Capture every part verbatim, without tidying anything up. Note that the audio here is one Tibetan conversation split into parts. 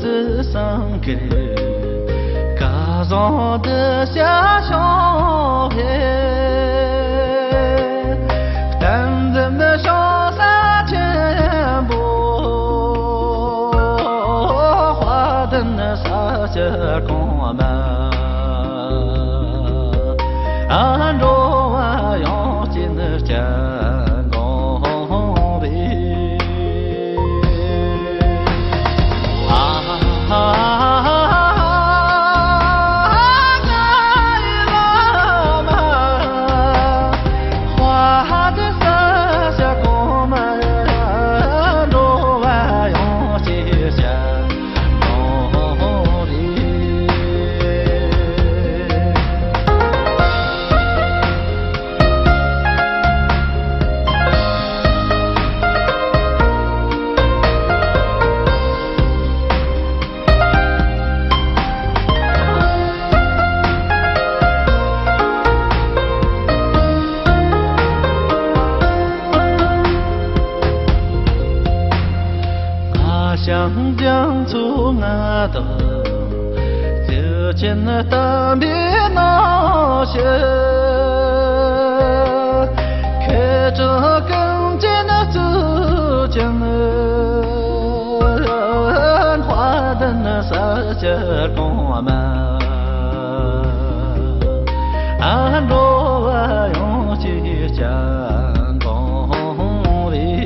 ཙི་སངས་རྒྱས་སྐལ་བཟང་འདི་ཞལ་བཞུགས་པས། བསྟན་འཛིན་ནི་ཕྱོགས་བཅུ་ཆེན་པོ། དཔལ་ལྡན་ས་སྐྱ་གོང་མ། འགྲོ་བ་ཡོངས་ཀྱི་ནི་སྤྱན་དགོངས་པའི། ང་ཞང་རྒྱ་མཚོ་ང་དང་། ཚིག་ཆེན་བསྟན་པའི་ནང་ཞིག་ཁྱེད་ཀྱང་ཀུན་མཁྱེན་གཙུག་ཆེན། དཔལ་ལྡན་ས་སྐྱ་གོང་མ། འགྲོ་བ་ཡོངས་ཀྱི་སྤྱན་དགོངས་པའི།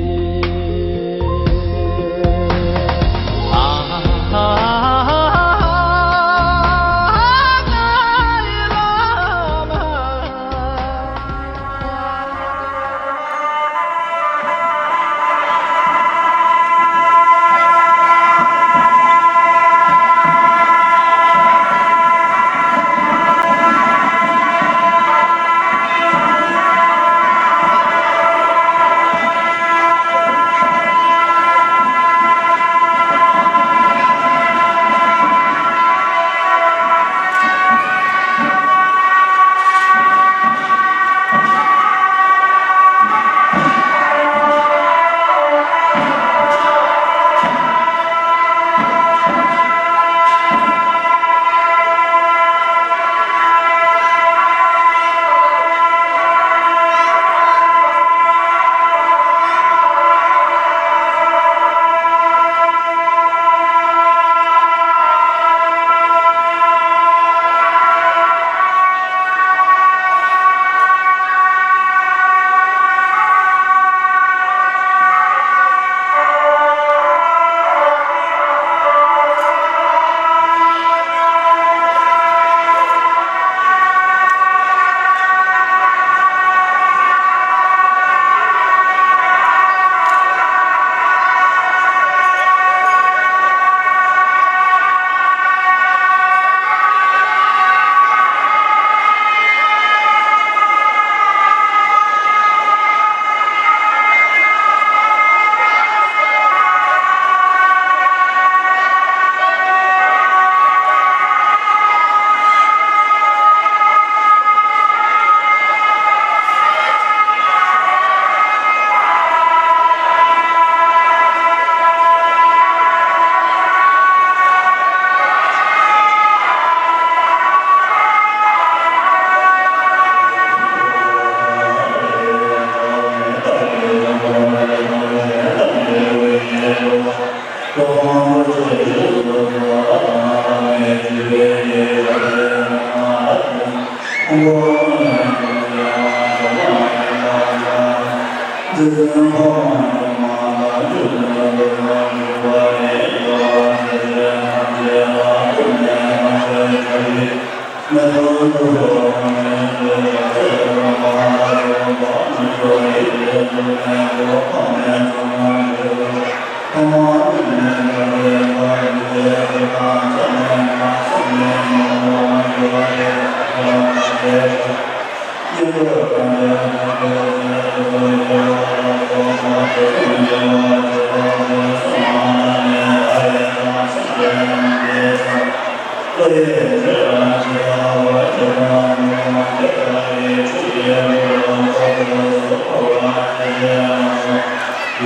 ད་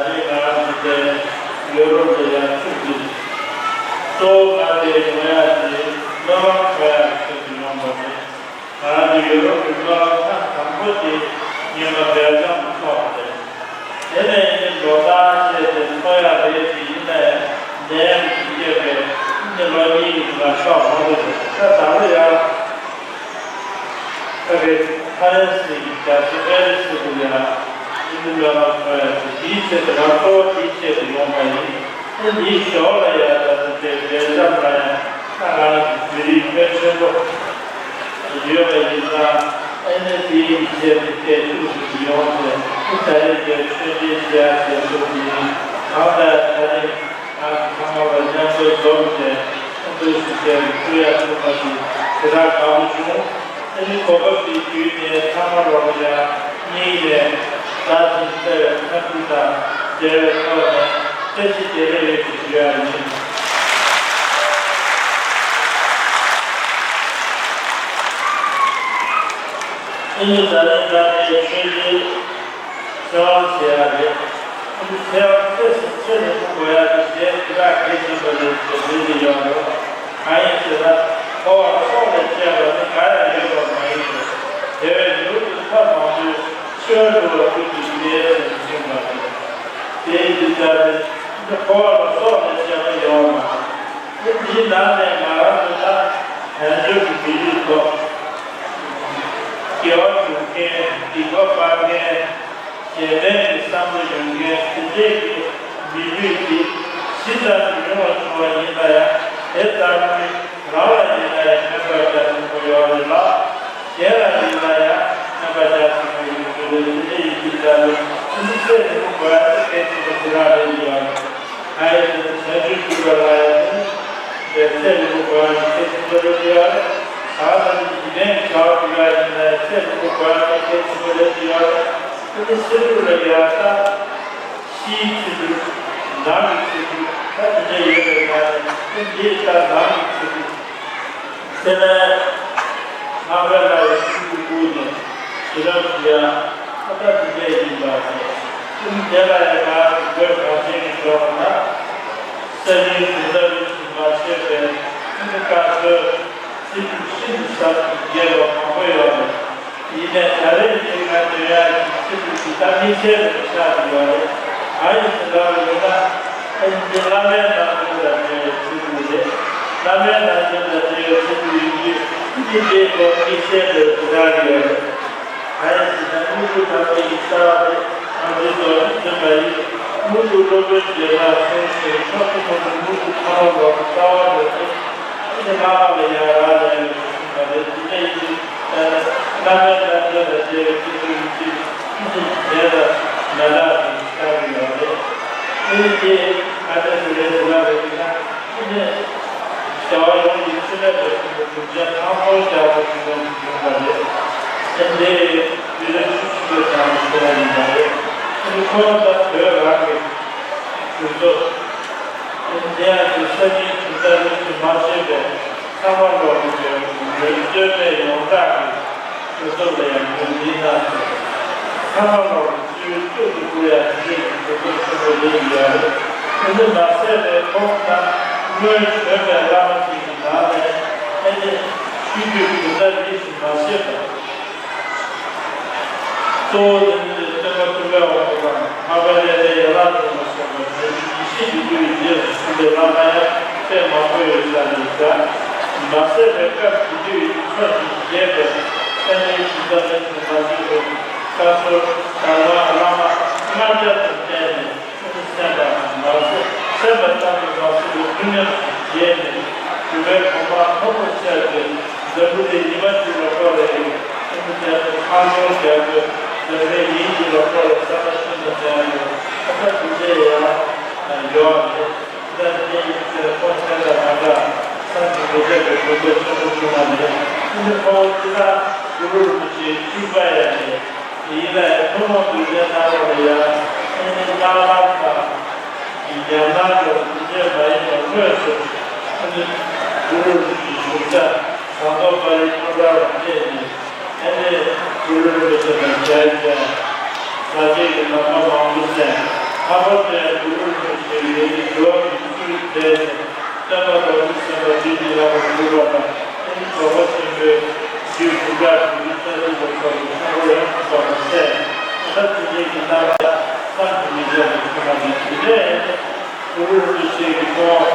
རེས་ང་རང་འདི་ཡུ་རོབ་ལ་ཡར་ཕྱོགས་ཀྱི་གཙོ་བོ་ང་དེ་ཡོང་ཡག་དེ་སློབ་གྲྭ་ཁ་ཡག་ཆེད་དུ་ཡོང་བ་རེད། ང་རང་གི་ཡུ་རོབ་ཀྱི་སློབ་གྲྭ་ཐེངས་དང་པོ་དེ་ངས་ང་སྦེལ་ཇམ་དུ་ཚོགས་པ་རེད། དེ་ནས་ངས་ལོ་ལྟར་བྱས་ཏེ་ཚོགས་ཡག་རེད་དེ་ཡིན་ནའི་ ལན་ཞིག་བརྒྱབ་པས་ཨ་ནི་ལོ་གཉིས་ཀྱི་ནང་ཤོག་མང་པོ་ཞིག་ད་ད་ལོ་ཡང་ཨ་ཕི་ཁ་རེ་སི་ཀྱི་རྒྱ་མཚོ་ཨེ་རེ་སི་དུ་ཡང་ཨིན་ཌི་པེན་ཌེན་སི་ཐོན་ཡ་ཞིག་དེའི་ཆེད་དུ་ང་གཙོ་བོ་དེའི་ཆེད་དུ་ཡོང་བ་ཡིན། ཨ་ནི་དེའི་ཞོར་ལ་ཡང་ད་ལྟ་དེ་སྦེལ་ཇམ་ལ་ཡང་ད་ང་རང་གི་བོད་རིགས་དཔོན་ཆེན་པོ་ཡོད་པ་ཡིན་ཙང་ཨ་ནི་དེའི་ཆེད་དུ་སྐད་ཤུགས་སུ་ཡོང་སྟེ་ཨ་ད་རེས་ཀྱི་ཆོས་འབྲེལ་བྱེད་ཡ་དེ་ཚོ་དེ་གང་ལྟར་ད་རེས། ང་གི་ཚང་མ་ལ་མཉམ་འབྲེལ་འཛོམས་ཏེ་ཨ་འདུག་སེ་བྱས་ནས་ཐུག་ཡ་ཐུག་པ་དེ་དེ་དག་དགའ་པོ་བྱུང་། ཨ་ནི་གོ་སྐབས་དེ་བརྒྱུད་ནས་ཚང་མ་ལོག་ཡ་གཉིས་ནས་བདག་གིས་བསྩལ་བའི་འཚམས་འདྲི་དང་འབྲེལ་བའི་ཐོག་ནས་བཀྲ་ཤིས་བདེ་ལེགས་ཡོད་ཅེས་ཞུ་ཡ་ཡིན། ཨ་ནི་ད་རེས་ད་ལྟའི་ཆོས་འབྲེལ། ཚེ་དབང་ཟེར་ཡ་རེད། ཨ་ནི་ཚེ་དབང་ཚེ་ཟེར་ཚེ་རིང་པོ་དགོས་ཡ་དེ་གཞན་དེ་དག་གལ་ཆེན་པོ་རེད་ཅེས་འདྲི་གི་ཡོད་རེད། གང་ཡིན་ཟེར་ན་འཁོར་བ་སྲོག་ལས་གཅེས་པ་ནི་གང་ཡང་ཡོད་པ་མ་ཡིན་པས། དེ་བས་མྱུར་དུ་ཐབས་མང་པོས་འཆི་བ་འདུལ་བ་ཀུན་གྱི་གཞི་ཟེར་གསུངས་པ་རེད། དེའི་འདི་ལྟར་རེད། འཁོར་བ་ལ་སྲོག་ལས་གཅེས་པ་ཡོད་པ་མ་རེད། འདིའི་ནང་ནས་ང་རང་ཚོ་ད་དལ་འབྱོར་གྱི་མི་ལུས་ཐོག་དགེ་བ་སྒྲུབ་མཁན། སྡིག་པ་སྤང་མཁན། གཞན་ཕན་གྱི་བསམ་བློ་ཡོད་མཁན་དེ་འདྲས་ཀྱི་མི་ལུས་ཀྱི་ཇི་ཙམ་གྱིས་ཉུང་བ་བྱུང་བ་ཡིན་ན་ཡང་དེ་ཙམ་གྱིས་རང་ལ་ཡིན་ན་ཡང་ཕན་པ་རྒྱ་ཆེན་པོ་ཡོད་རེད་ལ། གཞན་ལ་ཡིན་ན་ཡང་ཕན་པ་རྒྱ་ཆེན་པོ་ཡོང་གི་རེད། དེ་འདྲས་ཡིན་དུས་ཙམ་ནས་ཨ་ནི་ཚེ་རིང་པོ་དགོས་ཡ་དེ་གལ་ཆེན་པོ་དེ་རང་རེད་ཡོད་རེད། ཨ་ཡེ་དེ་ནི་བྱང་ཆུབ་སྤྱོད་པ་ལ་ཡང་དེ་ནི་དེ་ཚེ་རིང་པོ་དགོས་ཡ་དེ་གལ་ཆེན་པོ་རེད་ཡོད་རེད། གང་ལྟར་ནི་འཇིག་རྟེན་གྱི་བྱ་བ་སྒྲུབ་ཡ་ཡིན་ན་ཡང་ཚེ་རིང་པོ་དགོས་ཡ་དེ་གལ་ཆེན་པོ་རེད་ཡོད་རེད། ཨ་ནི་ཚེ་སྒྲུབ་ལ་ཡང་ད་ཕྱིའི་ཚེ་སྒྲུབ། ནང་གི་ཚེ་སྒྲུབ། ད་དེ་འདྲ་ཡོད་པའི་ནང་ནས་ཨ་ནི་དེ་ད་ནང་གི་ཚེ་སྒྲུབ། དེ་ནས་ལྷག་པའི་ལྷ་ཡི་ཆོས་སྐུ་བཀུག་ནས་ཞི་རབ་ཞུ་ཡ། ཨ་ད་འདི་འདྲས་ཡིན་པ་དང་། ཨ་ནི་དེ་ལ་ཡང་ང་རང་གི་བོད་གངས་ཅན་གྱི་ལྗོངས་ལ་ས་རིན་གྲུབ་མཐའ་རིས་སུ་མ་ཆད་པའི་ཨ་ནི་བཀའ་སྲོལ་ཚེ་སྒྲུབ་ཤིན་ཏུ་ཟབ་ཅིང་རྒྱས་པ་མང་པོ་ཡོད་རེད། ཡིན་ནའི་ད་རེས་འདི་ང་འདོན་ཡག་གི་ཚིག་འདི་ད་དམིགས་བསལ་དུ་ཆགས་ཀྱི་ཡོད་རེད། གང་ཡིན་ཟེར་ལབ་པ་ཡིན་ན། ཨ་ནི་འདི་བླ་མའི་རྣལ་འབྱོར་དང་འབྲེལ་བའི་ཚིག་འདི་རེད། བླ་མའི་རྣལ་འབྱོར་དང་འབྲེལ་བའི་ཚིག་འདི་ཡིན་དུས་འདི་འདིའི་སྐོར་དམིགས་བསལ་དུ་ཆགས་ཀྱི་ཡོད་རེད། གང་ཡིན་ཟེར་ན་སྨྲ་བརྗོད་དམ་པའི་རྩ་བ་དེ་ང་ཚོའི་རྡོ་རྗེ་འཛིན་པ་ཡིས་སྨྲ་བརྗོད་སློབ་དཔོན་རྗེ་ལ་གསུངས་ཤིང་མཆོག་ཏུ་དམ་པའི་སྨྲ་བརྗོད་ཐར་པ་ལ་རྩ་བ་ཉིད་དུ་ཨ་ནི་བླ་མ་ལ་ཡང་རག་ལས་ཡོད་པའི་ད་རེས་འདི་འདྲ་ཡིན་དུས་ད་ནི་བླ་མའི་རྣལ་འབྱོར་དང་འབྲེལ་བའི་སྐྱེས་བུ་ཡིན་དུས་ཀྱི་ཅིག་དེ་ལ་མ་ལགས་ཀྱི་ལྟ་གི་ཡོད་རེད། ཨེ་ནི་དེ་ག་འདྲ་ཞིག་རེད་ཟེར་ལབ་པ་ཡིན་ན། ཨེ་ནི་བྱ་བ་ཡོངས་ཀྱི་ཕྱི་ལས་པ་ཞིག་ཏུ་གྲུབ་ཆ་ཐང་སྟོང་རྒྱག་པ་ཞིག་ཡོང་གི་ཡོད་པ་རེད། ཨེ་འདི་ཡུལ་ལས་ཆུ་ཆུ་བོའི་གྲངས་སུ་ཤོར་བ་ཡིན་པ་རེད། ཨེ་ནི་ཁོ་ད་བོད་རང་གི་གྲུབ་ཐོབ། དེ་ཡང་དེ་ས་གཉིས་གྲུབ་མཐའ་རིས་སུ་མ་ཆད་པའི་ཚང་མ་ལོག་གི་མོས་བརྩོན་པའི་ཡོངས་གྲགས་ཀྱི་གྲུབ་ཐོབ་ལ་ཡང་མོས་འཛིན་གནང་ཞིང་། ཚང་མ་ལོག་གི་སྤྱི་བོའི་གཙུག་ཏུ་བཀུར་ཡ་དེ་འདྲའི་གྲུབ་ཐོབ་ཆེན་པོ་རེད་ཡོད་རེད། དེ་འདི་མ་ཟད་པའི་ཁོང་དང་སྔོན་བྱོན་པའི་བླ་མ་ཅིག་གི་ནང་ནས་ཨེ་ནི་ཆོས་བརྒྱུད་གྲུབ་མཐའ་རིས་སུ་མ་ཆད་པ། གཙོ་བོ་དེ་ནི་སྟོན་པ་ཐུབ་པའི་དབང་པོ་དང་འཕགས་པའི་ལྷ་ལས་ཡན་ལག་བཟུང་བ་སོགས་པ་དེ་ཡེ་ཤེས་ཀྱི་སྐུ་ཡི་རྗེས་སུ་བཟུང་བའི་བླ་མ་ཡང་དཔེ་མང་པོ་ཡོད་ས་རེད་ཀྱང་། མ་ཟད་པའི་སྐབས་དེ་དུས་ཕྱོགས་ཀྱི་རྒྱལ་པའི་ས་གནས་ཀྱི་འཛམ་གླིང་དུ་མ་འཛུལ་བའི་བཀའ་སྲོལ་དར་མ་བླ་མ་ལྔ་བརྒྱ་དང་བསྟེན་ནས། སེམས་པ་མ་ཟད་སེམས་པ་ཙམ་དུ་མ་ཟད་པའི་ཐུགས་ཉམས་སུ་བཞེས་ནས་གྲུབ་པའི་གོ་འཕང་མཐོན་པོར་བཅར་ཏེ་འཛམ་བུ་གླིང་ཉི་མ་གཅིག་ལ་འཁོར་བའི་རིང་ཨེ་ནི་དེར་ཁང་སྐྱོང་རྒྱག་རྒྱུ། འཛམ་གླིང་ཉིན་གཅིག་ལ་འཁོར་བའི་ས་ཆ་ཤིན་ཏུ་བཟང་པོ་ཨ་ད་དེ་འདྲའི་ཡང་ཡོད་རེད། ད་དེ་ཡིན་ཚེ་ཁོང་ཚན་དང་མ་འདྲ་བསམ་གྱིས་མི་ཁྱབ་པའི་གྲུབ་འབྲས་ཆེན་པོ་བྱུང་བ་རེད། ཨེ་ནི་ཁོང་སྤྱིར་བཏང་གུ་རུ་རིན་པོ་ཆེའི་ཁྲི་པ་ཡང་རེད། ཡིན་ལ་ཡང་ཐུན་མོང་དུ་ལས་སྣང་བ་ལ་ཡང་ཨེ་ནི་སྣང་ལམ་དང་། ཉམས་སྣང་སོགས་དེ་འདྲས་མ་ཡིན་པར་དངོས་སུ་ཨེ་ནི་གུ་རུ་རིན་པོ་ཆེའི་བཞུགས་ས་ཟངས་མདོག་དཔལ་ཡུལ་ཁྲོམ་ར་ལ་ཕེབས་ནས་ཨེ་ནི་གུ་རུ་རིན་པོ་ཆེ་དང་མཇལ་མཇལ། ཟས་བཅད་ཀྱི་ལམ་པ་མང་པོ་གསན། ལྷག་པར་དུ་ཡང་གུ་རུ་རིན་པོ་ཆེའི་ཡོན་ཏན་ཞི་བ་གི་ཚུལ་མཛད་ནས། སྟོན་པ་རྡོ་རྗེ་སེམས་དཔའ་བདུད་ཀྱི་བླ་མ་གུ་རུ་པ་དང་ཨེ་ནི་རྫོགས་པ་ཆེན་པོའི་རྒྱུད་དྲུག་སྒྲ་དྲུག་ཅུ་རྩ་གཅིག་པ་སོགས་ཀྱི་ཆོས་འཁོར་ཡོངས་སུ་རྫོགས་པ་གསན། ད་དེ་འདྲའི་གི་རྣམ་པ་བསམ་གྱིས་མི་ཁྱབ་པ་བྱུང་བ་ནི་དེ་ལས་ཨེ་ནི་ གུ་རུ་རིན་པོ་ཆེ་གིས་ཁོང་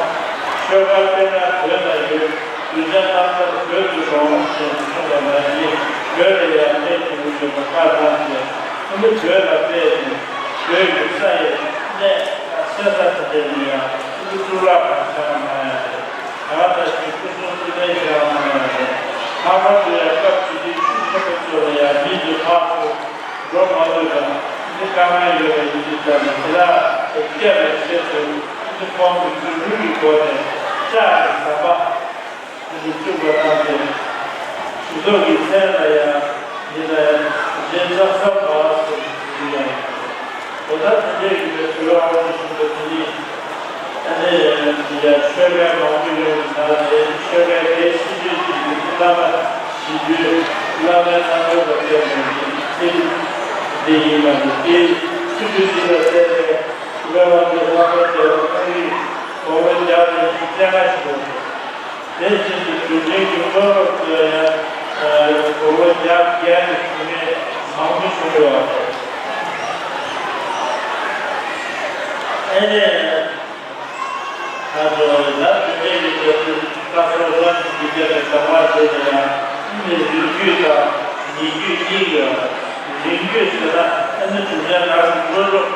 ཆོས་པ་དཔེར་ན་བོད་ན་ཡོད། གདུལ་བྱ་རྣམ་ཐར་བོད་དུ་འགྲོ་ཞེས་གསུངས་པ་ནང་བཞིན་བོད་ལ་ཡང་ཕེབས་བྱུང་ཡོད་པ་བཀའ་གནང་སྟེ། ཨ་ནི་བོད་ལ་ཕེབས་ནས་བོད་ཀྱི་ས་ཡི་གནས་གསལ་ས་དེ་འདྲ་ནས་ཡང་ཨ་ནི་གཙུག་ལག་ཁང་བཞེངས་གནང་ཡ་རེད། ད་ལྟ་བཞིན་སྐུ་གསུང་ཐུགས་རྟེན་བཞེངས་གནང་ཡ་རེད། ལྷག་པར་དུ་ཡང་སྐབས་དེ་དུས་ཆོས་ཆེན་པོ་ཚོ་ལ་ཡང་མི་འདི་ཕར་ཚུར་འགྲོ་མ་ཐུབ་པ་འདི་དཀའ་ངལ་ཡོད་པ་ཡིན་དུས་ཙམ་ནས་དེ་དག་སྐྱབས་རེ་བྱེད་དུ་འདི་ཁོང་གི་རྫུ་འཕྲུལ་གྱི་སྒོ་ནས་ལྕགས་ཀྱི་ཟམ་པ་འདི་བཙུགས་པ་དང་། དེ་གཟུགས་སྟོབས་ཀྱི་མཚན་ལ་ཡང་འདི་ལ་ཡང་རྗེས་འཇམ་ས་མ་ཟེར་ཞུ་ཡང་ཡོད། འོ་ད་དེ་འདྲའི་ཡིན་པའི་དུས་འོང་དུ་བཞིན་དུ་དེ་ནི་ཨ་ནི་ཡ་ཆོས་པ་མང་པོ་ཡོད་པའི་ནང་ནས་ཆོས་པའི་གལ་ཆེ་ཤོས་ཅིག་ནི་བླ་མ་ཞི་ཁྲོའི་བླ་མའི་རྣམ་ཐར་ལ་བརྟེན་པའི་ཚིག་འདི་ཡིན་པ་ནི། དེའི་ཚིག་འདི་ལ་བརྟེན་ནས་ཆོས་པ་དབང་པོའི་ལྷག་པར་དུ་ཁོང་གིས་གོ་བ་རྒྱག་ནས་ཀྱི་བཙན་བཀའ་ཞིག་འདུག་དེ་བཞིན་དུ་དུས་རྒྱུན་གྱི་དངོས་སློབ་ཏུ་ཡང་གོ་བ་རྒྱག་རྒྱག་ནས་བྱུང་མཁན་མང་པོ་བྱུང་ཡོད་པ་རེད། ཨ་ནི། ད་དུ་ལ་དུས་རྒྱུན་གྱི་དེ་ཚོ་བཀའ་སྲོལ་ལ་དུས་རྒྱུན་གྱི་གསང་བ་བྱས་ནས་ཡང་ཨ་ནི་རིང་བརྒྱུད་དང་ཉེ་བརྒྱུད་གཉིས་ཡོད། རིང་བརྒྱུད་ཟེར་ན་ཨ་ནི་དུས་རྒྱུན་ནང་གི་དངོས་སློབ།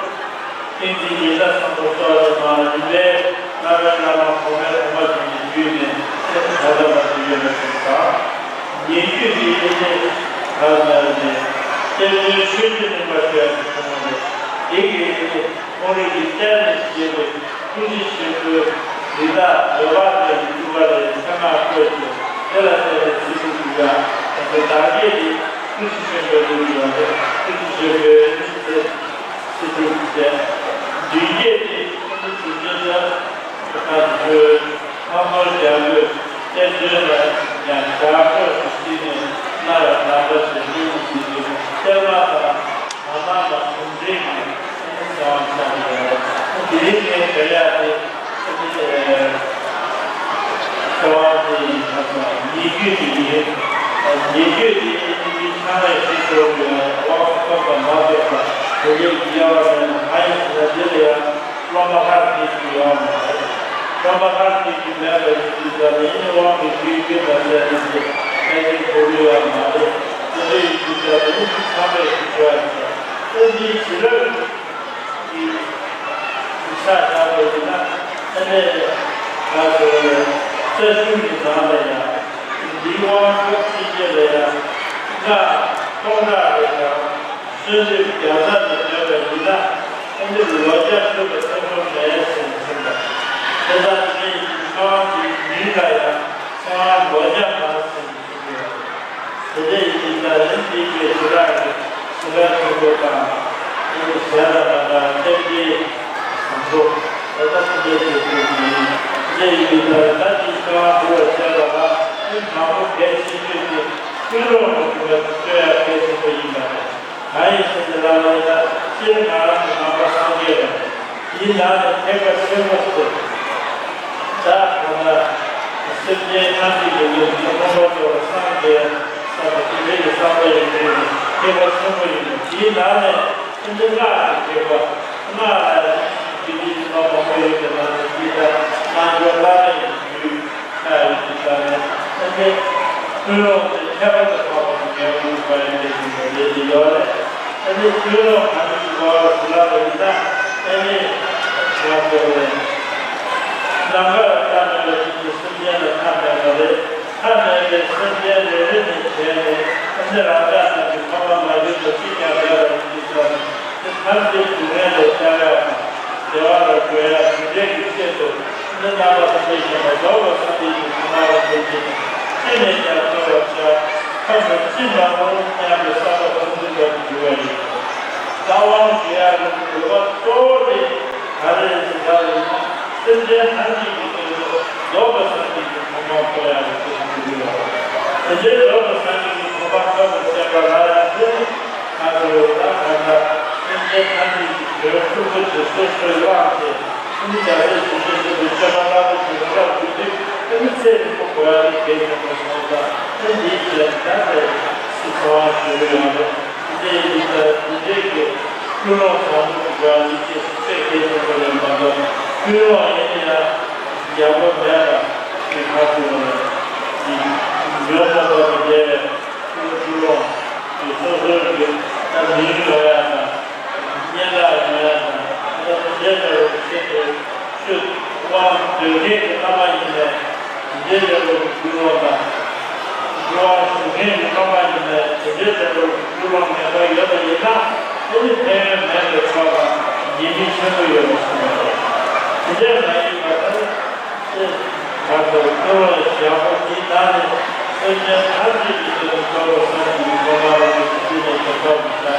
ཏིང་འཛིན་ཉི་ཟླ་བཟང་པོ་སོགས་ཀྱི་ནང་རིམ་པས་བླ་མའི་བླ་མ་གོང་མའི་གོང་མ་བྱས་ནས་བརྒྱུད་ནས་ད་ལྟ་བར་དུ་ཡོད་པ་ཞིག་དང་། ཉེ་བརྒྱུད་ཀྱི་ཨེ་ནི་ད་ལྟ་ནས་གཏེར་སྟོན་ཆོས་རྗེ་གླིང་པ་ཞུ་ཡ་ཞིག་བྱུང་བ་རེད། དེ་གི་ཨེ་ནི་ཁོང་རང་གི་གཏེར་ནས་བཞེས་པའི་ཐུགས་རྗེ་ཆེན་པོའི་རིགས་བདག་འོད་དཔག་མེད་ཀྱི་ཐུགས་ཀ་ལས་ཚད་མ་བཀོད་ཅིང་དེ་ལ་བརྟེན་ནས་ཚིག་གྲུབ་ཀྱི་ཡང་དེ་བདག་བསྐྱེད་དེ་ཐུགས་རྗེ་ཆེན་པོའི་ལུགས་ཡོད་རེད། ཐུགས་རྗེ་ཆེན་པོའི་ཚིག་ཚིག་གྲུབ་ཀྱི་བདུན་བསྐྱེད་དེ་ཨ་ནི་དུས་རྒྱུན་དུ་ཁ་ཐུག་ཁ་ཐུག་ཁ་ཐུག་རྒྱ་མཚོའི་གཏེར་སྟོན་ལ་ཡང་ཞག་ཁོག་ཏུ་བརྩིས་ནས་སྣ་ཡང་ནམ་མཁའ་ཞེས་སྤྲུལ་སྐུ་ཞིག་གི་གཏེར་མ་དང་ནམ་མཁའ་ལ་གུང་ཁྲན་གྱི་ཨ་ནི་གསང་བ་བཤམས་ཡོད་རེད། དེ་རིང་ངས་ཞུ་ཡག་དེ་ཨ་ནི་ཨེ་གསང་བ་དེ་ཡིན་ཙང་ཉེ་བརྒྱུད་དེ་ཡིན། ཉེ་བརྒྱུད་དེ་ཨ་ནི་མི་ཚང་མས་ཤེས་ཚོར་དགོས་ཡ་དབང་ཐོབ་དང་མ་ཐོབ་པ་དེ་འདྲའི་དབྱེ་བ་མེད་ན། གང་ཡིན་ཟེར་ན་འདི་ལ་ཡང་སློབ་མ་ཁག་ཅིག་ཅིག་ཡོད་མ་རེད། སློབ་མ་ཁག་ཅིག་ཅིག་མེད་པ་ཡིན་དུས་ཙམ་ནས་ཨ་ནི་དབང་གི་རྒྱུད་རྒྱུད་དང་བཅས་ཏེ་ཞིག་ཕལ་ཆེར་གོ་གི་ཡོད་མ་རེད། དེ་འདྲ་ཡིན་དུས་ཙམ་ནས་ཨ་ནི་ཚང་མས་ཤེས་ཚོར་ཡ་ཡིན། ཨ་ནི་ཞི་རབས་ཀྱི་ཆ་བཞག་པ་ཡིན་ན་ཨ་ནི་ང་ཚོ་རྩ་གཞུང་གི་ནང་ལ་ཡང་འདིའི་དབང་ཕྱུག་ཕྱི་རྒྱལ་ལ་ཡང་སྔགས་སྟོང་ཕྲག་རེ་དང་། གསོལ་འདེབས་བརྒྱ་རྩ་ནས་བརྗོད་པ་ཡིན་ན་ཨ་ནི་ལོ་བརྒྱ་ཐུབ་པའི་ཐབས་ལམ་མེད་ཟེར་ནས་གསུངས་པ། དེ་ལྟར་དེ་ཡི་ཚེ་དབང་གི་མིང་ལ་ཡང་ཚེ་དབང་ལོ་བརྒྱ་མ་ཟེར་ནས་གསུངས་ཡོད། དེ་འདྲ་ཡིན་དུས་ད་རིམ་གྱིས་ཀྱི་ཞི་རག་གི་ཞི་རག་ཆེན་པོ་དང་ཨ་ནི་ཞལ་ལ་མ་དང་ཐེམ་སྐས་བཟང་པོ་ད་ལྟ་ཐུབ་པའི་ཆེད་དུ་ཡིན། དེ་འདྲ་ཡིན་དུས་ད་ད་ཅིག་ཚེ་དབང་འབུལ་བ་བྱས་པ་ལ་ཨ་ནི་དང་པོ་གལ་ཆེ་ཤོས་དེ་ཀུན་སློང་དུ་འགྲོ་བ་དེ་གསོ་ཡག་གལ་ཆེན་པོ་ཡིན་པ་རེད། གང་ཡིན་ཟེར་ན་ལབ་ན་ཡིན་ན་སྤྱིར་ང་རང་གི་ནང་པ་སངས་རྒྱས་པ་རེད། དེའི་ནང་ནས་ཐེག་པ་ཆེན་པོ་ཟེར། ད་གང་ལྟར་སེམས་ཅན་ཐམས་ཅད་ཀྱི་ལུས་ཀྱི་མངོན་པར་རྫོགས་པར་སངས་རྒྱས་ས་དང་དེ་འདྲའི་གི་བསམ་པ་ཡོད་མཁན་ནི་ཐེག་པ་ཆེན་པོ་ཡིན་པ། དེའི་ནང་ནས་ཨ་ནི་སྔགས་ཀྱི་ཐེག་པ། སྔགས་ལ་ཡང་དེ་འདྲའི་ཐེག་པ་མང་པོ་ཡོད་པའི་ནང་ནས་འདི་ལྟར་རྣལ་འབྱོར་བླ་མེད་ཀྱི་རྒྱུད། ཆགས་ཡོད་ཀྱི་ཆ་ནས་ཨ་ནི་ཀུན་སློང་དེ་ཁྱད་པར་དུ་འཕགས་པ་གི་ངེས་པར་དུ་འབར་ཡོད་པའི་གི་ལས་དེ་ཡོད་རེད། ཨ་ནི་ཀུན་སློང་ག་འདྲ་ཞིག་འབར་བ་ཞིག་ལབ་པ་ཡིན་ན་ཨ་ནི་ང་ཚོ་ནམ་མཁའ་ལ་མཐའ་མེད་པ་བཞིན་དུ་སེམས་ཅན་ལ་མཐའ་མེད་པ་རེད། མཐའ་མེད་པའི་སེམས་ཅན་རེ་རེ་ནས་བྱས་ནས་ཨ་ནི་རང་ཅག་རྣམས་ཀྱི་ཕ་མ་མ་གྱུར་ནས་གཅིག་ཀྱང་མེད་པ་ཡིན་དུས་ཙམ། དེ་ཐམས་ཅད་སྡུག་བསྔལ་ལས་བསྐྱབ་ཡག་དང་བདེ་བ་ལ་འགོད་ཡག་དེ་འདྲའི་གི་ཆེད་དུ་ཨ་ནི་རྣམ་པ་ཐམས་ཅད་མཁྱེན་པ་རྫོགས་པའི་སངས་རྒྱས་ཀྱི་གོ་འཕང་རིན་པོ་ཆེ་ཅི་ནས་ཀྱང་ཐོབ་པར་བྱ། ཁམས་ལ་ཅི་མ་རུང་སྙམ་པའི་བསམ་པ་ཁོང་འཛིན་པར་འགྱུར་བ་ཡིན། རྩ་བ་ནས་ཡང་དགོས་པ་གཙོ་བོ་དེ་ག་རེ་རེད་ཟེར་བ་ཡིན་ན་སེམས་ཅན་ཐམས་ཅད་ཀྱི་དོན་དུ་རྫོགས་པའི་སངས་རྒྱས་ཀྱི་གོ་འཕང་ཐོབ་ཡག་གི་ཆེད་དུ་འགྱུར་བ་རེད། དེ་འདྲའི་རྫོགས་པའི་སངས་རྒྱས་ཀྱི་གོ་འཕང་ཐོབ་པར་བྱེད་པ་ལ་ཡང་དེ་ནི། ང་ཚོས་ད་གང་ལྟར་སེམས་ཅན་ཐམས་ཅད་ཀྱི་དོན་ཕྲུ་གུ་དེ་སོ་སོའི་དབང་དེ་ཨ་ནི་རྒྱལ་སྲས་ཞི་བ་འཚོ་བའི་སྤྱོད་པ་བླ་མེད་ཀྱི་ལུང་རབ་བརྒྱུད་དེ་ཨ་ནི་ཚེ་རིང་པོ་དགོས་ཡ་དེ་གལ་ཆེན་པོ་སོང་ཙང་ཨ་ནི་འདིའི་ཆེད་ད་ལྟ་སྲིད་ཚོང་བ་ཞུ་གི་ཡོད་རེད། དེ་འདྲའི་ཡིན་ཙང་དེ་འདྲའི་གི་ཀུན་སློང་བཟང་པོ་དགོས་ཡ་དེ་ཆེས་དཔེ་གལ་ཆེན་པོ་ལས་མ་གཏོགས་ ཀུན་སློང་ཡིན་ན་ཡང་ཡག་པོ་མེད་པ་ཞིག་ཁ་ཐུག་ལ་ཡིན། ཉོན་མོངས་པ་དང་འདྲ་བའི་ཀུན་སློང་གི་སོ་སོའི་གི་ད་མི་ཡུལ་ལ་ཡང་དང་། སྙན་གྲགས་ཡོང་ཡ་དང་། ད་དེ་འདྲའི་འདྲ་བོ་ཆེད་དུ་ཆོས་དབང་འདོད་མཁན་གྱི་བླ་མ་ཡིན་ནས། དེ་འདྲའི་འདྲ་བོ་གི་ཀུན་སློང་དང་། དབང་ཞུ་མཁན་གྱི་བླ་མ་ཡིན་ནས། དེ་འདྲའི་འདྲ་བོ་གི་ཀུན་སློང་ངན་པ་ཡོད་པ་ཡིན་ན། དེ་ནི་ཕན་ཡོན་མེད་པའི་ཕྱོགས་ལ་ཉེས་དམིགས་ཆེན་པོ་ཡོད་པ་གསུངས་པ་རེད། དེ་འདྲའི་མ་ཡིན་པ་ལྟར། ཨེ། བར་དུ་བསྟོད་པ་ཞབས་པ་འདིའི་ནང་ནས་སེམས་ཅན་ཐམས་ཅད་ཀྱི་དོན་དུ་གཙོ་བོ་བསམ་གྱིས་མི་ཁོམ་པ་རང་གི་ཚུལ་ནས་ཞབས་ཏོག་མི་བྱ།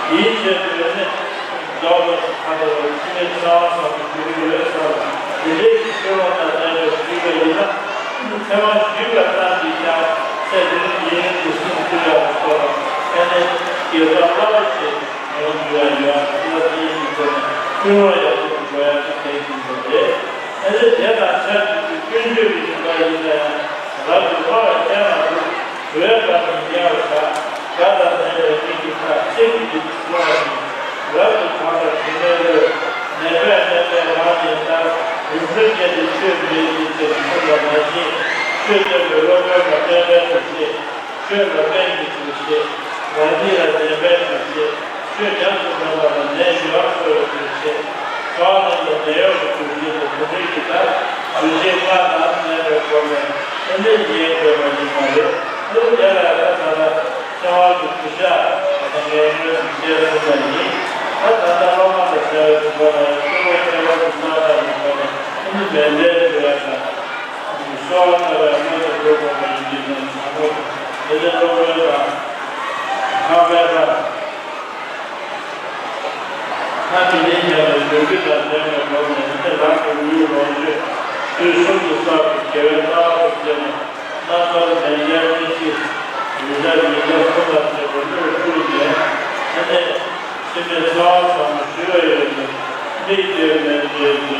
དེའི་ཆེད་དུ་ནི་རྫོགས་པའི་ཁ་དོག་ལ་འཆི་མེད་ཚེ་དབང་བསམ་པའི་ཞུ་རྒྱུ་ཡོད་ཙང་། དེ་འདྲའི་ཀུན་སློང་དང་ལྡན་པའི་ཞུས་པ་ཡིན་ན། ཚེ་དབང་ཞུས་པ་ཙམ་གྱིས་ཀྱང་ཚེ་འདིར་ཡུན་རིང་དུ་སྲུང་ཐུབ་ཡག་གི་སྐོར་ཨ་ནི་དགེ་རྩ་སླ་བ་ཞིག་ཡོང་ཐུབ་ཡག་ཡོད། ཨ་ནི་དེ་ཡིན་དུས་ཀུན་སློང་ཡག་པོ་ཞིག་འགྲོ་ཡག་གི་གལ་ཆེན་པོ་རེད། དེ་ནི་དེ་དང་ཆབས་ཅིག་ཏུ་ཀུན་སྤྱོད་ཀྱི་ཞུ་བ་ཡིན་ན་ཡང་། རབ་ཏུ་དམའ་བའི་སྤྱན་སྔར་འདུག། བཟོད་པ་ནི་ཉེ་བར་བཞག། དགའ་དང་ལྡན་པའི་མིག་གིས་བལྟ། ཚིག་གིས་ཏེ་གསོལ་བ་ཡིན། རབ་ཏུ་དགའ་བ་དྲི་མེད་རོལ། ནད་པས་སྨན་པའི་ངག་ཉན་ལྟར། རིག་འཛིན་རྒྱན་དུ་ཆོས་མེད་ཅིང་དེར་མཚུངས་པ་མ་མཆིས། ཆོས་སྟོན་པའི་སློབ་དཔོན་ལ་སྨན་པའི་དུས་བྱེད། ཆོས་ལ་སྨན་གྱི་དུས་བྱེད། རང་ཉིད་ལ་ནད་པའི་དུས་བྱེད། ཆོས་ཉམས་སུ་ལེན་པ་ལ་ནད་ཞི་བར་འཚོ་བའི་དུས་བྱེད། གྲོགས་རྣམས་ལ་ནད་གཡོག་གི་དུས་བྱེད་དང་དེ་འབྲེལ་གྱི་ཐབས་དུས་བྱེད་ལྔ་དང་ལྡན་པའི་སྒོ་ནས་ཨེ་འདྲ་ཡིན་དགོས་པ་ཡིན་པ་རེད། དེ་རྒྱ་ལ་ད་ད་ལྟ་ཚེ་དབང་གི་སྐུ་ཤ་དང་ངའི་ངོས་སུ་བཤད་ཐུབ་པ་ཡིན། ད་ད་ལྟ་སློབ་མ་ལ་བྱ་བའི་དུས་བབ་ལ་ཡང་སྐྱེ་བོ་ཁྱད་པར་དུ་གསོག་པ་ཡིན་པ་ནས་ཨེ་འདྲ་མེ་མདའི་འགྲོ་ཡ་དང་། གསོལ་བ་བཏབ་པའི་སྔོན་དུ་འགྲོ་དགོས་པ་ཡིན་པས་ན། དང་པོ་དེ་ནས་སློབ་དཔོན་དང་། ལྷག་པའི་བཀའ། ལྷ་མི་ལས་བྱ་བའི་ལོ་རྒྱུས་དང་ལྡན་པའི་སྒོ་ནས་ནི་རང་གི་ལུས་ལོངས་སྤྱོད་དུས་གསུམ་དུ་བསགས་པའི་དགེ་བའི་རྩ་བ་དང་བཅས་པ་རྣམ་པར་མེ་མདའི་སྙིང་ཐིག་རུས་ཚ་ཉིས་བརྒྱ་སུམ་དང་བཅས་པ་བློས་བཀྲུས་ནས་ཨ་ནི། འཆི་མེད་ཚེ་དབང་བསམ་པ་ཞུ་བ་ཡོད་ཀྱང་། མིག་གིས་མེ་མདའི་རྒྱན་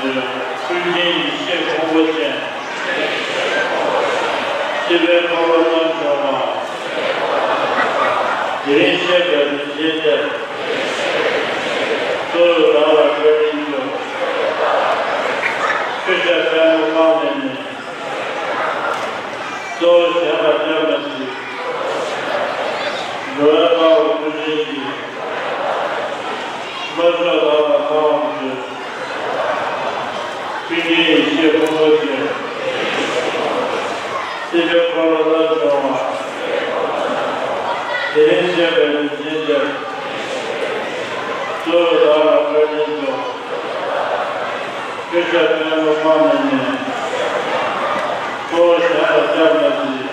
དུ། ཀུན་མཁྱེན་ཡེ་ཤེས་ཕུང་པོ་ཅན། སྲིད་པའི་འཁོར་ལོ་རྣམ་འཇོམས་པ། དེ་རིང་གཤེགས་པའི་རིན་ཆེན་གཏེར། གཙོ་བོས་བདག་ལ་བཀའ་དྲིན་སྩོལ། ཆོས་བཤད་པད་མོ་གང་ནས་ནི། གཙོ་བོ་གཞན་ལ་སྐྱབས་མ་མཆིས། འགྲོ་བའི་དཔའ་བོ་ཀུན་མཁྱེན་གྱིས། བློ་མཆོག་བདག་ལ་གང་བར་མཛོད། ཀུན་མཁྱེན་ཡེ་ཤེས་ཕུང་པོ་ཆེ། སྲིད་པའི་འཁོར་ལོ་རབ་སྦྱོང་བ། དེ་རིང་བཤད་པའི་རིན་ཆེན་གཏེར། གཙོ་བོས་བདག་ལ་བཀའ་དྲིན་སྐྱོང་། ཆོས་བཤད་དཔོན་སློབ་དཔང་ལེན་ནས། གཙོ་བོ་གཞན་ལ་སྐྱབས་མ་མཆི།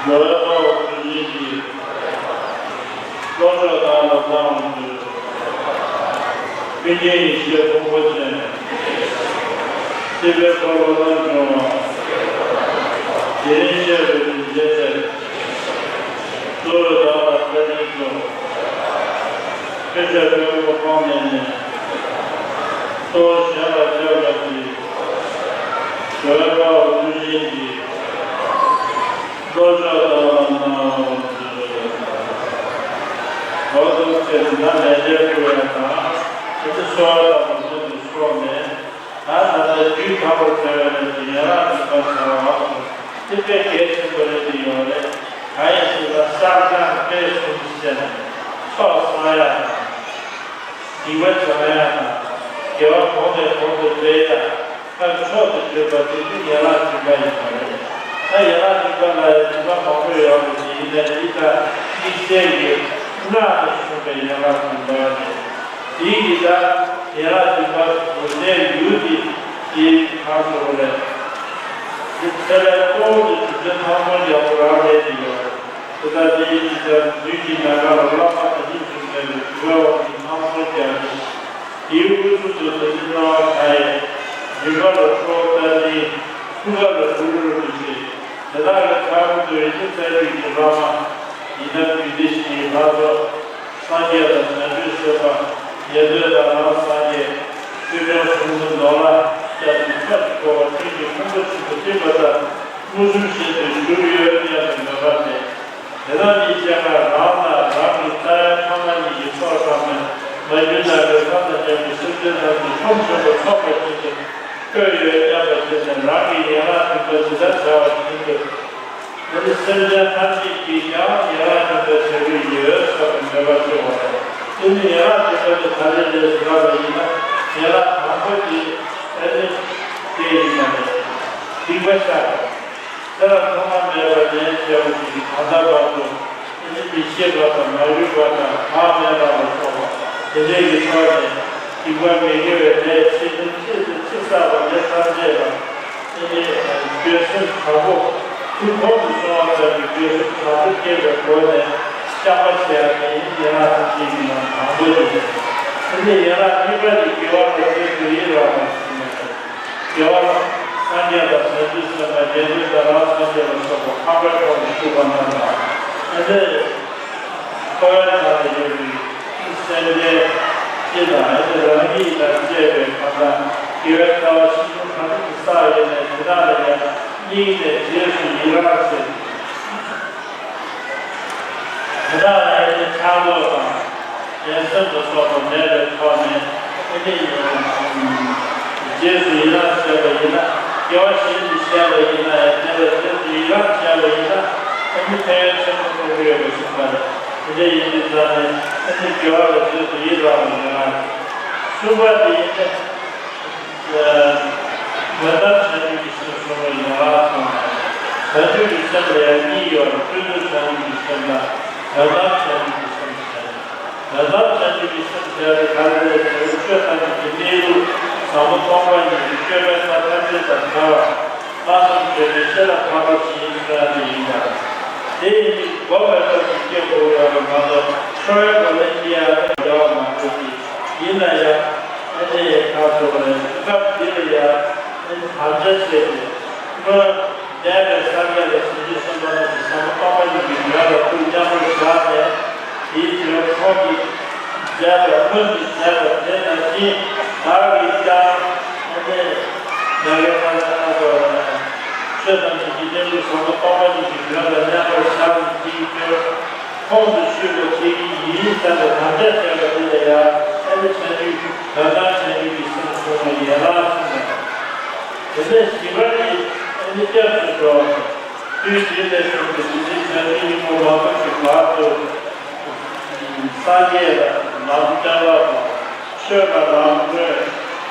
འགྲོ་བའི་དཔའ་བོ་ཐུགས་རྗེ་ཆེ། བློ་མཆོག་བདག་ལ་བཏང་བའི་ཚུལ། ཀུན་མཁྱེན་ཡེ་ཤེས་ཕུང་པོ་ཆེ། སྲིད་པའི་འཁོར་ལོ་རབ་སྦྱོང་བ། དེ་རིང་བཤད་པའི་རིན་ཆེན་གཏེར། གཙོ་བོས་བདག་ལ་བཀའ་དྲིན་སྐྱོང་། ཆོས་བཤད་དཔོན་སློབ་དཔང་ལེན་ནས། གཙོ་བོ་གཞན་ལ་སྐྱབས་མ་མཆི། འགྲོ་བའི་དཔའ་བོ་ཐུགས་རྗེ་ཆེ། བློ་མཆོག་བདག་ལ་གནང་བའི་ཚུལ། འོ་ཐུགས་རྗེ་ཆེ། ད་ལས་འབྲས་འཁུར་ཡ་དང་། དེ་ཚེ་གསོལ་བ་དང་མ་སོན་དུ་སོང་ནས། ད་ད་ལྟ་དུས་ཐོག་པར་བྱ་བའི་ལས་ཀྱི་ཡན་ལག་བདུན་པ་བྱ་བ་དེ་དཔེ་གལ་ཆེན་པོ་རེད་དེ་ཡོད་རེད། གང་ཡིན་ཟེར་ན་བསགས་སྦྱང་སྤེལ་གསུམ་བྱས་ནས་ཚོགས་བསགས་ཡ་དང་། སྡིག་པ་སྦྱང་ཡ་དང་། དགེ་བ་གོང་ནས་གོང་དུ་སྤེལ་ཡ། སྔར་མཆོག་ཏུ་གྱུར་པ་དེ་ནི་ཡན་ལག་བདུན་པ་ཡིན་པ་རེད། ད་ཡན་ལག་བདུན་པ་ལ་ཡང་བདུན་པ་མང་པོ་ཡོད་པ་ཞིག་ཡིན་ན། འདི་ལྟར་དམིགས་བསལ་གྱི་སྔགས་ནས་བྱུང་བའི་ཡན་ལག་བདུན་པ་རེད། དེའི་གི་ད་ཡན་ལག་བདུན་པ་དགོས་སའི་ཡུལ་དེ་དེའི་གང་ཟེར་བ་རེད། དེ་ཚེ་ལས་གཙོ་བོ་དེ་རྒྱུ་མཚན་ཐོག་མར་ཡག་པོ་རང་རེད་དེ་ཡོད། དེ་ལྟར་དེའི་གི་ད་དུས་ཀྱི་ནམ་མཁའ་ལ་བླ་མ་དང་ཉིད་དུ་མེད་པའི་དུས་འཁོར་བ་གི་ཚང་ཚོགས་ཀྱང་ནི། དེའི་དབུ་གཙུག་ཏུ་དེ་ནི་རྣ་བ་མཐའ་ཡས། མགྲིན་པ་ལ་ཁྲོ་བོ་རྟ་མགྲིན། ཐུགས་ཀ་ལ་གུ་རུ་རུ་ཏུ་ཆེ། དེ་དག་གི་མཐའ་སྐོར་དུ་རིག་འཛིན་རྩ་རྒྱུད་ཀྱི་བླ་མ། ཡི་དམ་རྒྱུད་སྡེ་བཞི་ཡི་ལྷ་ཚོགས། སངས་རྒྱས་དང་བྱང་ཆུབ་སེམས་དཔའ། ཉན་ཐོས་དང་རང་སངས་རྒྱས། ཆོས་སྐྱོང་སྲུང་མ་ནོར་ལྷ་བཅས་ཀྱི་ཚོགས་ཀྱིས་བསྐོར་བ་སྤྲིན་གྱི་ཕུང་པོ་བཞིན་དུ་གཏིབས་པ་ལྟར་མངོན་སུམ་བཞིན་དུ་བཞུགས་ཡོད་སྙམ་དུ་མོས་པ་སྟེ། དེ་དག་གི་སྤྱན་སྔར་རང་དང་རང་གི་རྩ་བའི་ཕ་མ་གཉིས་ཀྱི་ཚོགས་ཚང་མས་མ་གྱུར་ནམ་མཁའི་མཐའ་དང་མཉམ་པའི་སེམས་ཅན་ཐམས་ཅད་ཆོམ་ཆེན་པོ་ཚོགས་པ་ཅན་དུ་བཀོད་ཡོད་སྙམ་པ་བྱས་ནས། རང་གི་ཡན་ལག་བདུན་པ་ཇི་ལྟར་བྱ་བ་བཞིན་དུ། དེ་ནི་སེམས་ཅན་ཐམས་ཅད་ཀྱིས་ཀྱང་ཡན་ལག་བདུན་པ་བྱ་རྒྱུ་ཡོད་བསམ་པའི་མོས་པ་སྐྱེ་བ་རེད། དེ་ནི་ཡན་ལག་བདུན་པ་དེ་ག་རེ་རེད་ཟེར་བ་ཡིན་ན། ཡན་ལག་དང་པོ་དེ་ཨ་ནི་དེ་ཡིན་པ་རེད། སྡིག་པ་བཤགས་པ། ཚེ་རབས་ཐོག་མ་མེད་པར་ལན་བྱས་པ་ཞིག་གིས་ད་ལྟ་བར་དུ་ཨ་ནི་མི་ཤེས་པ་དང་མ་རིག་པ་དང་བག་མེད་པ་ལ་སོགས་པ་དེ་འདྲའི་གི་ཐོག་ནས་སྡིག་པ་མི་དགེ་བའི་ལས་ཕྱི་ནང་གཅིག་ཏུ་ཕྱི་བསགས་པ་དེ་ཐམས་ཅད་ལ། དེ་ནས་འགྱོད་སེམས་དྲག་པོ། ཐུགས་ཁོང་དུ་སོང་བ་ལྟར་གྱི་འགྱོད་སེམས་དྲག་པོ་སྐྱེས་པའི་སྒོ་ནས་བཤགས་པ་བྱས་པ་དེ་ཡན་ལག་ཐམས་ཅད་ཀྱི་ནང་དང་པོ་དེ་རེད། དེ་ནས་ཡན་ལག་གཉིས་པ་དེ་དགེ་བ་ལ་རྗེས་སུ་ཡི་རང་བ་ཞེས་པ་དང་། དགེ་བ་ལ་སངས་རྒྱས་དང་བྱང་ཆུབ་སེམས་དཔའ། ཉན་ཐོས་དང་རང་སངས་རྒྱས་ལ་སོགས་པ་འཕགས་པའི་ཐོག་ཏུ་བཞུགས་པ་རྣམས་དང་། དེ་ནས། འཁོར་བའི་ནང་ལ་ཡོད་པའི་སེམས་ཅན་སྤྱི་དང་། ཨེ་ནི་རང་ཉིད་དང་བཅས་པའི་གང་དག་དགེ་བའི་རྩ་བ་ཆེ་ཆུང་གང་ཅི་བསགས་ཡོད་ནའི་དེ་དག་ལ་ཡང་སྙིང་ནས་རྗེས་སུ་ཡི་རང་བྱེད། དེ་དག་ལ་ཨེ་ནི་ཕྲག་དོག་དང་། འགྲན་སེམས་ལ་སོགས་པ་མེད་པའི་ཐོག་ནས། ཨེ་ནི་རྗེས་སུ་ཡི་རང་བྱས་པ་ཡིན་ན། དགེ་བ་གཞན་ཞིག་བྱས་པ་ཡིན་ན་ཡང་། དེ་ལ་རྗེས་སུ་ཡི་རང་བྱས་པ་ཡིན་ན། ཨེ་ནི་ཕན་ཡོན་ཆེན་པོ་ཐོབ་ཀྱི་ཡོད་པ་གསུངས་པ་རེད། དེ་འདྲ་ཡིན་དུས་ཙང་ནས་ཨ་ནི་དགེ་བ་ལ་རྗེས་སུ་ཡི་རང་བའི་ཡན་ལག་རེད། གསུམ་པ་དེ་ཡིན་ན། ཡོན་ཏན་བྱང་ཆུབ་ཀྱི་སེམས་སྲུང་བའི་ཡན་ལག་གསུངས་པ་རེད། བྱང་ཆུབ་ཀྱི་སེམས་ལ་ཡང་གཉིས་ཡོད་རེད། ཀུན་ཏུ་བྱང་ཆུབ་ཀྱི་སེམས་དང་། ཡོན་ཏན་བྱང་ཆུབ་ཀྱི་སེམས་ཟེར། ཡོན་ཏན་བྱང་ཆུབ་ཀྱི་སེམས་ཟེར་བ་དེ་ག་རེ་རེད་ཟེར་ན། ཆོས་ཐམས་ཅད་ཀྱི་གནས་ལུགས་ཟབ་མོ་སྟོང་པ་ཉིད་ཀྱི་སྤྱོད་པའི་ཐབས་ཐམས་ཅད་དང་བྲལ་བ། སྨྲ་བསམ་བརྗོད་མེད་ཤེས་རབ་འཕགས་པ་ཞེས་བྱ་བ་དེ་ཡིན་པ། དེ་ཡིན་དུས་སྒོམ་པའི་སྟོབས་ཀྱིས་སྐྱེ་དགོས་ཡོད་པ་མ་གཏོགས། འཁོར་བའི་སྒོ་ནས་སྐྱེ་ཡག་ནི་འགལ་བ་མ་གཏོགས་ཀྱི། ཡིན་ན་ཡང་ཨ་ནི་གང་ཟེར་བ་རེད། སྐབས་འདི་ལ་ཡང་ཨ་ནི་དམ་བཅའ་བྱས་ཏེ། སྔོན་འདས་པའི་སངས་རྒྱས་དང་བྱང་ཆུབ་སེམས་དཔའ་རྣམས་ཀྱིས་ཟབ་མོ་སྟོང་པ་ཉིད་ཀྱི་དོན་ལ་ཐུགས་མཉམ་པར་བཞག་ནས། དེའི་དོན་ཁོང་གིས་མཛད་པ། སྔོན་གྱི་མཛད་པ་དེ་ནང་བཞིན་བདག་གིས་ཀྱང་ཨ་ནི་ནམ་མཁའི་མཐའ་དང་མཉམ་པ། ཆོས་ཐམས་ཅད་ཀྱི་གནས་ལུགས་ཟབ་མོ་སྟོང་པ་ཉིད་ཀྱི་དོན་ལ་མཉམ་པར་བཞག་ནས། དེའི་དོན་ཁོང་དུ་ཆུད་པ་བྱེད་ཀྱི་ཡིན་བསམ་པའི་དམ་བཅའ་བྱས་པ་དེ་ལ་ཡང་ཨ་ནི་བྱང་ཆུབ་ཡོན་ཏན་བྱང་ཆུབ་ཀྱི་སེམས་སྲུང་བའི་ཡན་ལག་གསུངས་པ་རེད། དེ་ནས་བཞི་པ་ནི་ཨ་ནི་སྐྱབས་སུ་འགྲོ་བ་དང་། དུས་གཞན་ལས་བྱུང་བའི་རྗེ་བཙུན་བྱང་ཆུབ་སྙིང་པོ་མ་ཐོབ་ཀྱི་བར་དུ། སངས་རྒྱས་ལ་ལམ་སྟོན་པ་དང་། ཆོས་ལ་ལམ་སྟོན།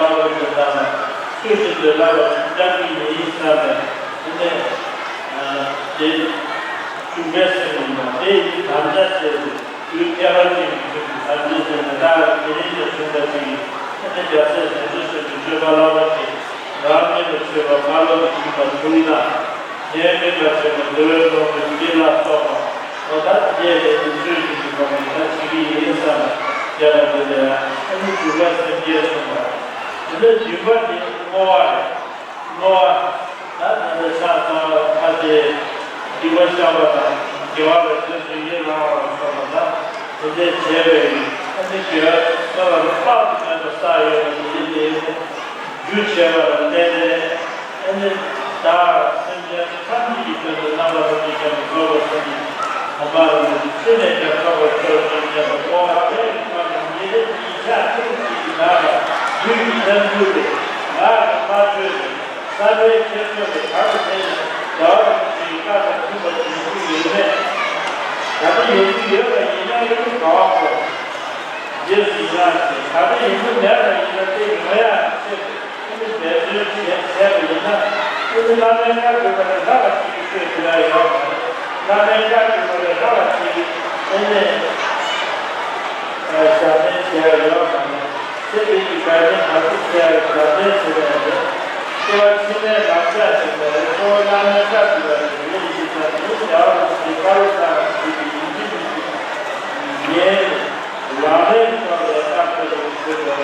བླ་མ་དེ་དག་ལ་ཚུལ་བཞིན་དུ་བསླབ་པ་ཞིག་སྐྱབས་ཀྱི་ཡིན་བསམ་ནས་དེ་ནས་དེ་འཇུག་པའི་སེམས་ཡིན་པ་དེ་ཡིན་དམ་བཅའ་བྱས་ཏེ། དུས་ཁྱད་པར་ཅན་གྱི་ཚུལ་གྱིས་དམ་ཚིག་ཅན་དེ་དག་གི་དེ་རིང་ནས་བྱུང་བ་ཅིག་གིས་ཨ་ནི་རྒྱལ་སྲས་བྱང་ཆུབ་སེམས་ཀྱི་སྤྱོད་པ་བསླབ་པ་ཅིག་རང་ཉིད་ལ་བྱེད་པ་ཁ་ལོ་ནས་བྱུང་བ་བྱུང་ན། གཞན་མིན་པ་བྱེད་པ་འདོད་ལོང་གི་སྤྱི་ལ་སོགས་པ་འོ་ད་དེ་ལས་ནི་ཚུལ་བཞིན་དུ་བསྒོམས་ནས་ད་བྱེད་ཀྱི་ཡིན་བསམ་པ་བྱས་པ་དེ་ལས་ཨ་ནི་འཇུག་པ་སེམས་བསྐྱེད་གསུངས་པ། དེ་ལས་བདུན་པ་དེ་བསྔོ་བ་རེད། བསྔོ་བ། ད་ད་ལྟ་ཕྱག་འཚལ་བ་ཐ་དད་སྡིག་པ་བཤགས་པ་དང་དགེ་བ་ལ་རྗེས་སུ་ཡི་རང་བ་སོགས་པ་དང་དེ་འདྲས་བྱས་པའི་ཨ་ནི་དགེ་བ་བསྔོ་བ་ལ་དཔག་ཏུ་མེད་པ་བསགས་ཡོད་པ་དེ་ཡིན་ཏེ། རྒྱུ་བྱས་པ་ལ་བརྟེན་ནས་ཨ་ནི་བདག་སེམས་ཅན་ཐམས་ཅད་ཀྱི་དོན་དུ་རྣམ་པ་ཐམས་ཅད་ཀྱང་རྫོགས་པར་སངས་རྒྱས་དམ་པ་རང་ཉིད་ཅི་ནས་ཀྱང་ཐོབ་པར་ཤོག་ཅེས་བརྟེན་པ་འོ་ཨ་ཕའི་ཁ་ནས་ཉེ་རེ་གཉིས་ཆ་ཐེངས་གཅིག་གི་ནང་ལ་ལུས་ཀྱི་རྣམ་འགྱུར་ལས་ངག་གི་སྨྲ་བརྗོད་ལས་བསམ་པའི་འཁྱེར་སོ་ལས་གང་དུ་བྱས་ནས་བདག་གི་ཆོས་བཀའ་དང་མཐུན་པར་ཡོང་རྒྱུ་ཡོད་མེད། ད་ལྟ་ཡོང་རྒྱུ་ཡོད་པ་ཡིན་ན་ཡོད་དགའ་བ་སྐོར། རྗེས་སུ་ཡི་རང་བྱེད། ད་ལྟ་ཡོང་རྒྱུ་མེད་པ་ཡིན་ན་དེ་ཡོང་ཡག་ཆེད་དུ་ཨ་ནི་འབད་བརྩོན་བྱས་བྱས་པ་ཡིན་ན་ཨ་ནི་བླ་མའི་བཀའ་བརྗོད་པ་ལས་ལྷག་པ་ཅིག་གི་ཆོས་ཞུ་ཡག་ཡོད་མ་རེད། བླ་མའི་བཀའ་བརྗོད་པ་ལས་ལྷག་པ་ཅིག་གི་ཨ་ནི་ཞབས་བརྟན་བྱས་ཡག་ཡོད་མ་རེད། ཚེ་འདི་གི་དགའ་སྟོན་ག་ཚོད་བྱས་ཡག་ཞབས་བརྟན་བྱས་པ་རེད། སྐྱེ་བ་ཕྱི་མའི་ལམ་ལྟ་ཞིག་ལ་རེད། གཙོ་བོ་བླ་མའི་བཀའ་བརྗོད་པ་རེད། ངས་ཡིན་ཙང་ངས་བྱ་བ་རུ་ཞིག་བཀའ་བློ་བཏང་ཞིག་གི་ཡིན་གཅིག་མིན་གཅིག་ངས། རང་རེའི་ཐོག་ལས་བཀའ་སྩལ་དུ་ཞུས་པ་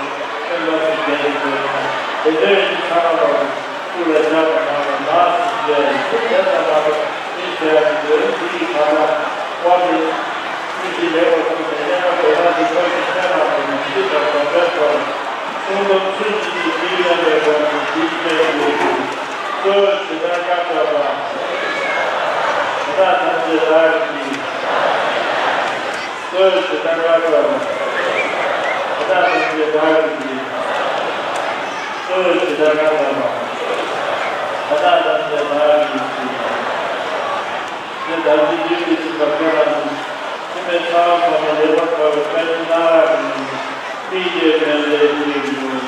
སྟོན་པ་ཞིག་ལས་ཡིན་དགོས་ན་དེ་འདྲའི་ཡིན་ཚང་མ་ལ་སྐུ་ལ་བཞག་པ་ནང་ལ་ནག་ཞིག་བྱས་ཡིན་ཚུལ་དེ་ལྟར་མ་གཏོགས་མི་བྱས་ཡིན་དགོས་འདི་ཡི་གང་ལ་དབང་དེ་ཀུན་གྱིས་ལེགས་པར་གསུངས་ཏེ་གནས་པ་དེ་དག་གི་ཐོག་གི་ཆོས་རྣམས་ལ་ཡང་ཅི་ལྟར་གོམས་པའི་ཐོག་ལ་གསུང་རབ་ཚུལ་བཞིན་དུ་ཇི་ལྟར་པའི་སྒོ་ནས་ཇི་སྐད་དུ་གཙོ་བོ་ཇི་ལྟར་བཀའ་སྩལ་པ། ད་ཐམས་ཅད་བདག་གིས། གཙོ་བོ་ཇི་ལྟར་བཀའ་སྩལ་པ། ད་ཐམས་ཅད་བདག་གིས་བགྱི། གཙོ་བོ་ཇི་ལྟར་བཀའ་སྩལ་པ། ད་ཐམས་ཅད་བདག་གིས་བགྱི། དེ་ལྟར་གྱི་རྒྱུད་ཀྱི་ཚིག་པ་ཁྱེད་རང་ཚོ་ཕྱི་མའི་ཚང་བ་ཚང་མ་ལེགས་པར་ཐོབ་པའི་བཀའ་དྲིན་གནང་རོགས་གནང་། མིག་བརྒྱད་ལྡན་ལས་ཀྱི་འགྲོ།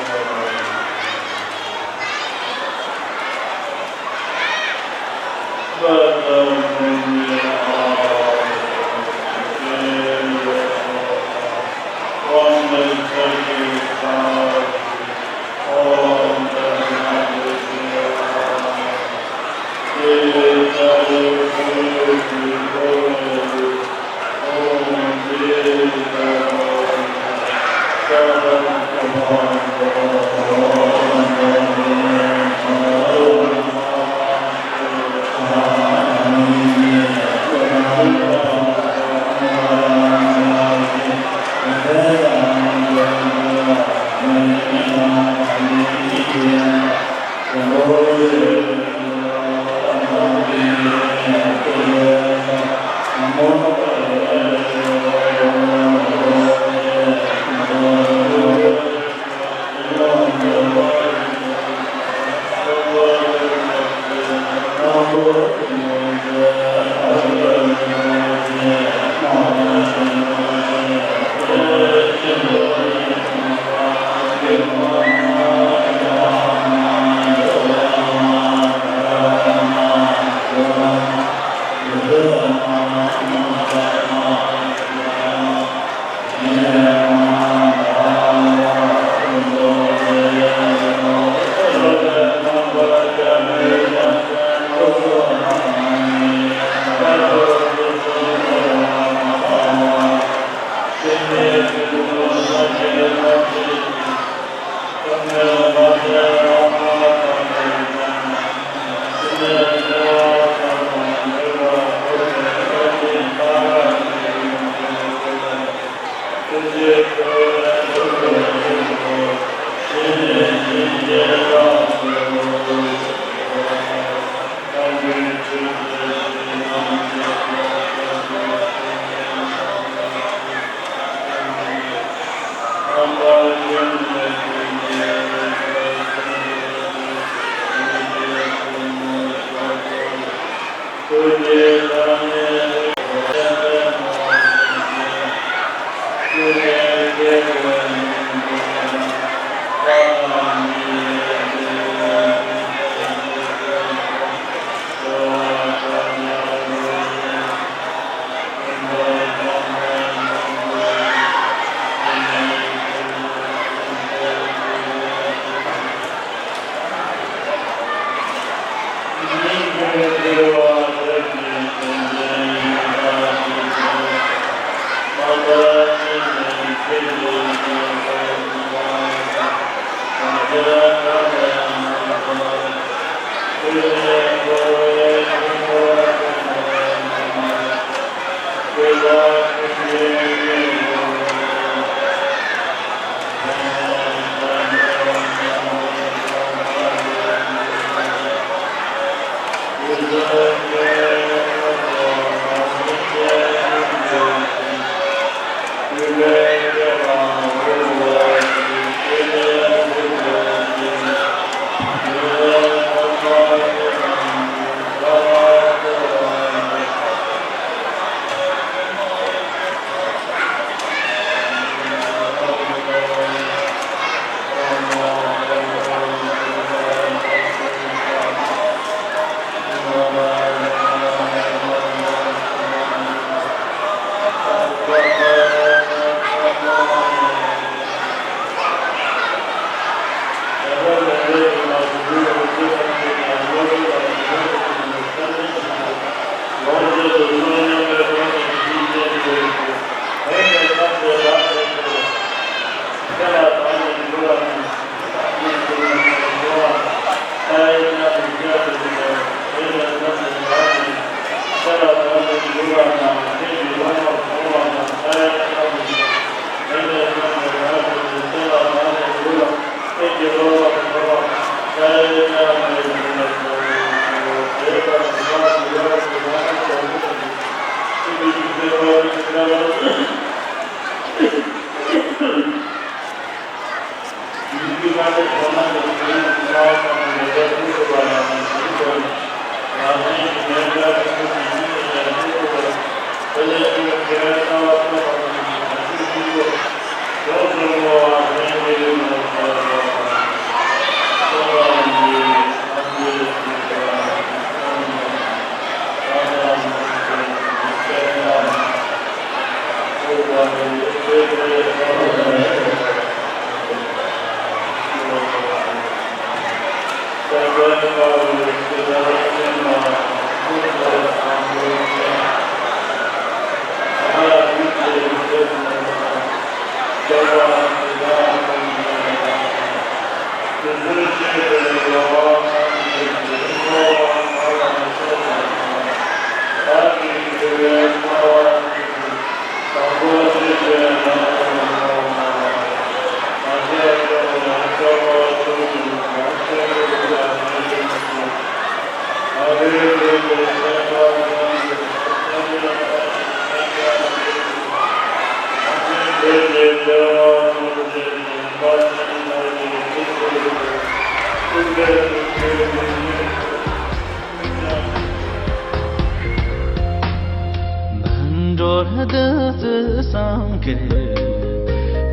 འགྲོ་འདི་ཚུལ་བཟང་གི།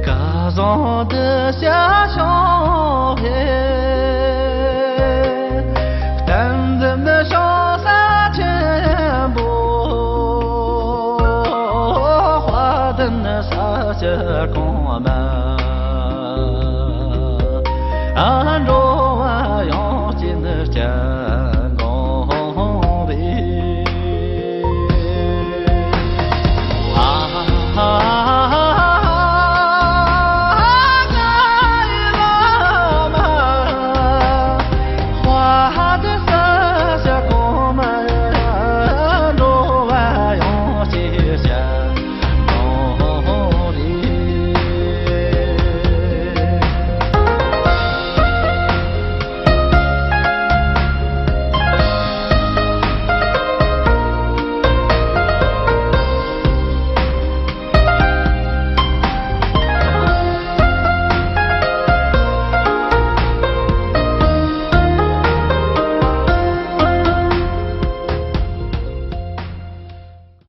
སྐལ་བཟང་འདི་ཞལ་བཞུགས་པའི། བསྟན་འཛིན་ནི་ཤོང་ས་ཆེན་པོ། དཔལ་ལྡན་ས་སྐྱ་གོང་མ། ཨ་འགྲོ།